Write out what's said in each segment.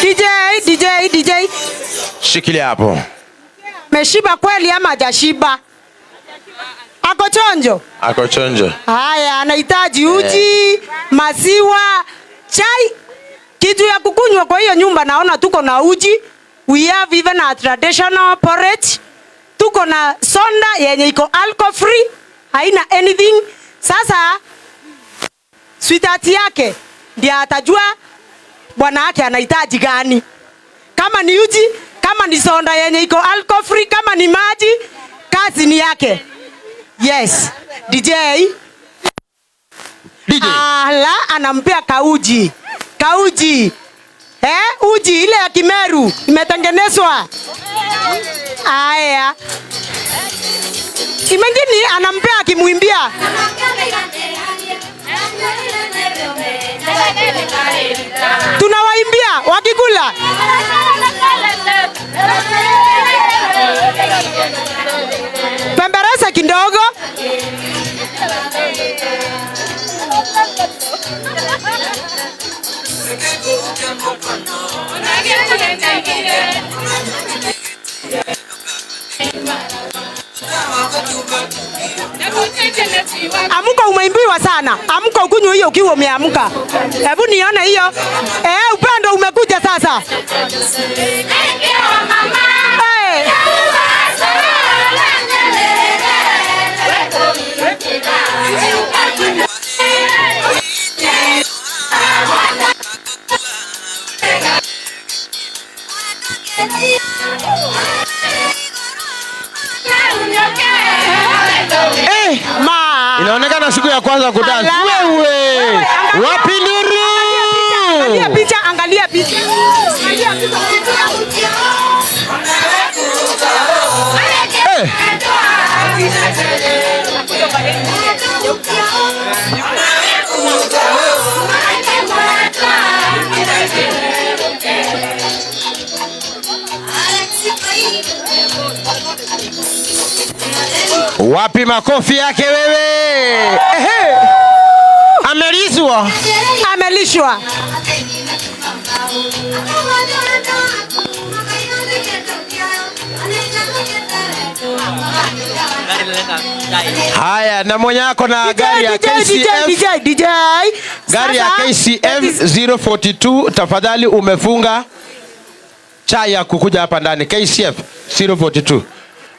DJ, DJ, DJ. Shikilia hapo. Ameshiba kweli ama hajashiba? Ako chonjo? Ako chonjo. Haya, anahitaji uji, maziwa, chai, kitu ya kukunywa kwa hiyo nyumba. Naona tuko na uji. We have even a traditional porridge. Tuko na soda yenye iko alcohol free, haina anything. Sasa sweetheart yake ndiye atajua bwana yake anahitaji gani. Kama ni uji, kama ni soda yenye iko alcohol free, kama ni maji, kazi ni yake. Yes, DJ. DJ. Ala, anampea kauji. Kauji. Uji ile ya Kimeru imetengenezwa. Aya. Imagine anampea akimwimbia. Tunawaimbia wakikula. Pemberesa kidogo. Amuka, umeimbiwa sana. Amuka ukunywe hiyo ukiwa umeamka. Hebu nione hiyo. Upendo umekuja sasa. Ma. Inaonekana siku ya kwanza kudance. Ala. Wewe. Wewe, angalia. Wapi nduru? Angalia picha, angalia picha. Angalia picha. Wapi makofi yake wewe? Ehe. Amelishwa. Amelishwa. Haya, na mwenye ako na DJ, gari ya DJ, DJ, KCF. DJ, DJ. Gari ya Sasa, KCF it is 042, tafadhali umefunga chai ya kukuja hapa ndani. KCF 042.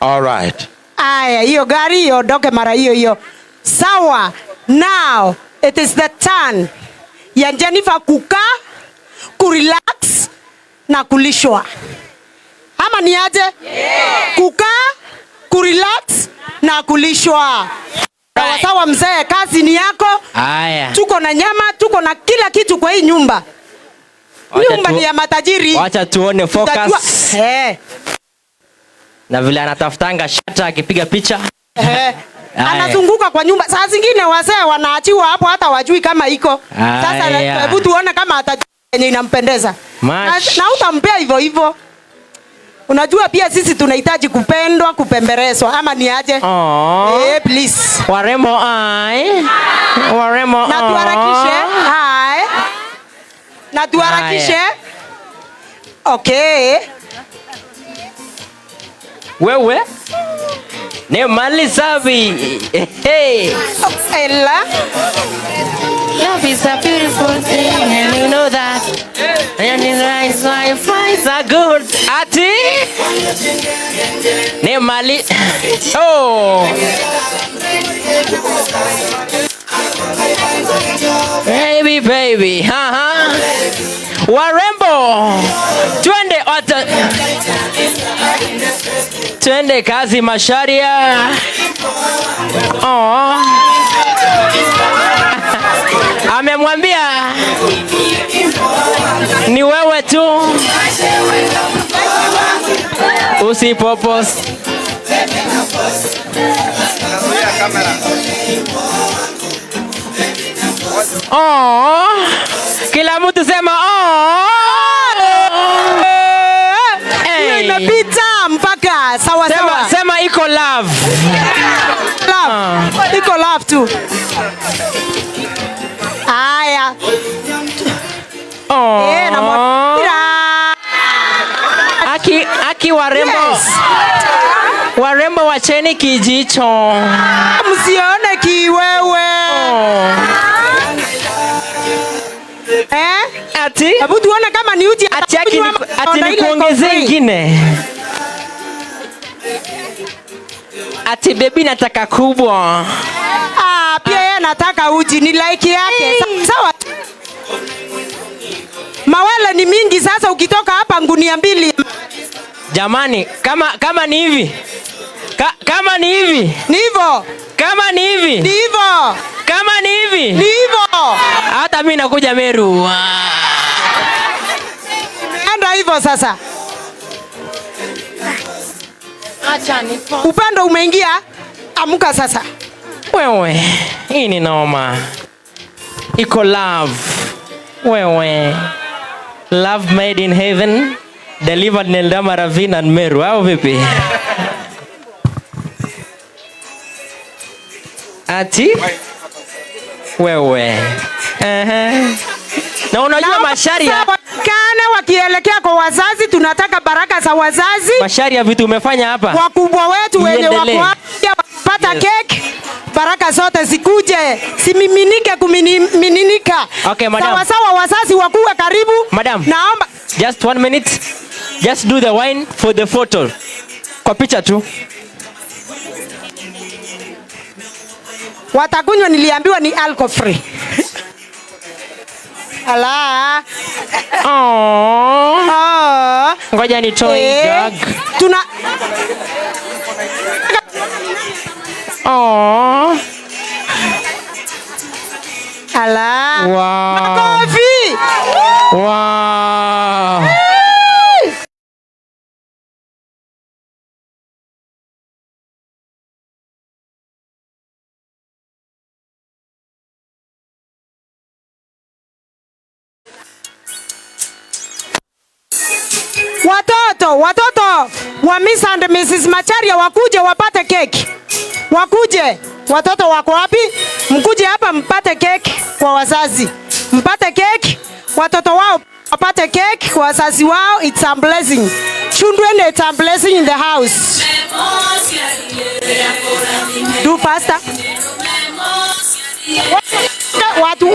All right. Aya, hiyo gari iondoke mara hiyo hiyo. Sawa. Now it is the turn ya Jennifer kukaa, kurelax na kulishwa. Ama ni aje? Yeah. Kukaa, kurelax na kulishwa. Sawa sawa mzee, kazi ni yako. Aya. Tuko na nyama, tuko na kila kitu kwa hii nyumba. Wacha Nyumba ni ya matajiri. Wacha tuone Tutajua. focus. Na vile anatafutanga shata akipiga picha. Aya. Anazunguka kwa nyumba. Saa zingine wazee wanaachiwa hapo hata wajui kama iko. Sasa Aya. hebu tuone kama atajua yenye inampendeza. Match. Na utampea hivyo hivyo. Unajua pia sisi tunahitaji kupendwa, kupemberezwa ama ni aje? Aw. Please. Waremo ai. Waremo. Na tuharakishe. Hai. Na tuharakishe. Haya. Okay. Wewe? Ne mali safi. Hey. Ella. Love is a beautiful thing and you know that. And in life, life is a good. Ati? Ne mali. Oh. Baby, baby. Ha ha. Warembo. Twende wata. Twende kazi Macharia. Oh. Amemwambia. Ni wewe tu. Usipopost. Oh, kila mtu sema oh. Hiyo Hey. imepita mpaka sawa Sema, sawa. sema iko love. Love. Iko love tu. Haya. Oh. Eh, na mpira. Aki, aki warembo. Yes. Warembo wacheni kijicho. Msione kiwewe. Oh. Eh? Ati? Hebu tuone kama ni uji Ati aki atakunywa ni, ama ati ile iko nikuongezee free. ingine. Ati baby nataka kubwa. Ah, pia yeye anataka uji ni like yake. Sawa. Mawele ni mingi sasa, ukitoka hapa ngunia mbili. Jamani, kama ni hivi. Kama ni hivi. Ni hivyo. Kama ni hivi. Ni hivyo. Kama ni hivi. Ni hivyo. Hata mimi nakuja Meru. Enda hivyo sasa. Acha nipo. Upendo umeingia, amuka sasa. Wewe, hii ni noma. Iko love. Wewe. Love made in heaven, delivered in Eldama Ravine and Meru. Au vipi? Ati? Wewe. Na unajua Naomba Macharia sasa wakane wakielekea kwa wazazi, tunataka baraka za wazazi. Macharia vitu umefanya hapa. Wakubwa wetu wenye Iendelee. wako hapa wapata Yes. cake, baraka zote zikuje, simiminike kumiminika. Okay, madam. Sawa sawa, wazazi wakuwe karibu. Madam. Naomba Just 1 minute. Just do the wine for the photo. Kwa picha tu. Watakunywa, niliambiwa ni alcohol free. Ala. Oh. Oh. Ngoja nitoe Eh, jug. Tuna Oh. Ala. Wow. Makofi. Wow. Watoto wa Miss and Mrs. Macharia wakuje wapate keki. Wakuje. Watoto wako wapi? Mkuje hapa mpate keki kwa wazazi. Mpate keki, watoto wao wapate keki kwa wazazi wao. It's a blessing. Children, it's a blessing in the house. Do faster.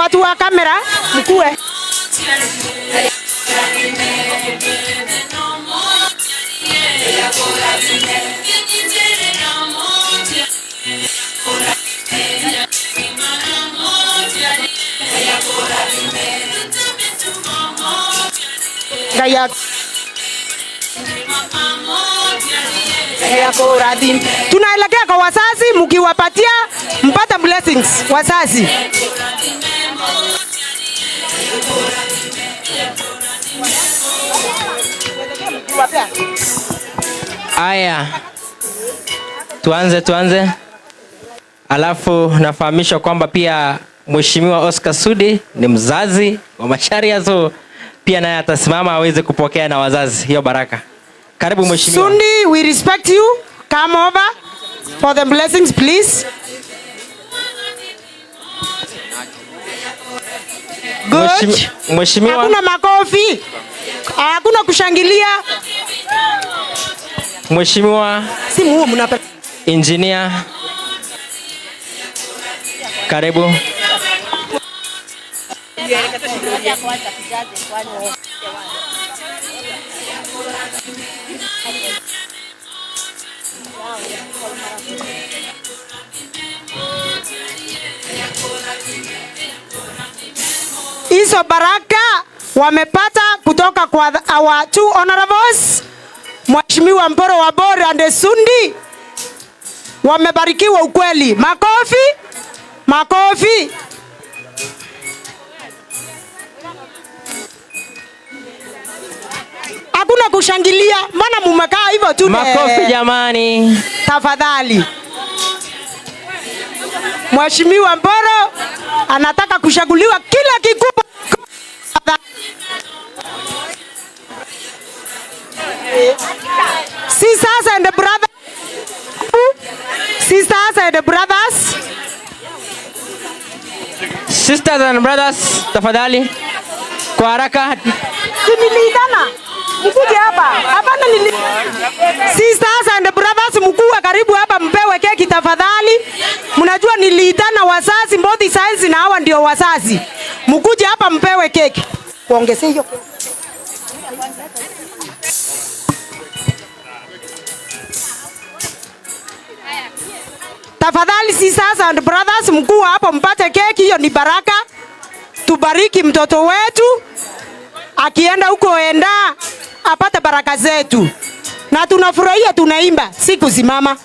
Watu wa kamera, mkue. Gaya. Tunaelekea kwa wazazi, mkiwapatia mpate blessings wazazi. Aya. Tuanze, tuanze. Alafu nafahamishwa kwamba pia Mheshimiwa Oscar Sudi ni mzazi wa Macharia, so pia naye atasimama aweze kupokea na wazazi hiyo baraka. Karibu Mheshimiwa. Sundi, we respect you. Come over for the blessings please. Good. Mheshimiwa. Hakuna makofi. Hakuna kushangilia. Mheshimiwa Simu huo mnape- Engineer. Karibu. Hizo baraka wamepata kutoka kwa our two honorables, Mheshimiwa Mboro wa Bore and Sundi. Wamebarikiwa ukweli. Makofi, makofi. Kushangilia? Mbona mumekaa hivyo tu? Makofi jamani. Tafadhali. Mheshimiwa Mboro anataka kuchaguliwa kila kikubwa. Sisters and brothers, sisters and brothers, Sisters and brothers, tafadhali kwa haraka. Niliitana mkuje hapa. Hapana, sisters and brothers, mkuwe karibu hapa mpewe keki tafadhali. Mnajua niliitana wazazi both sides na hawa ndio wazazi. Mkuje hapa mpewe keki. Kuongezea hiyo. Tafadhali sisters and brothers, mkuu hapo mpate keki, hiyo ni baraka. Tubariki mtoto wetu akienda huko enda apate baraka zetu, na tunafurahia, tunaimba, si kusimama.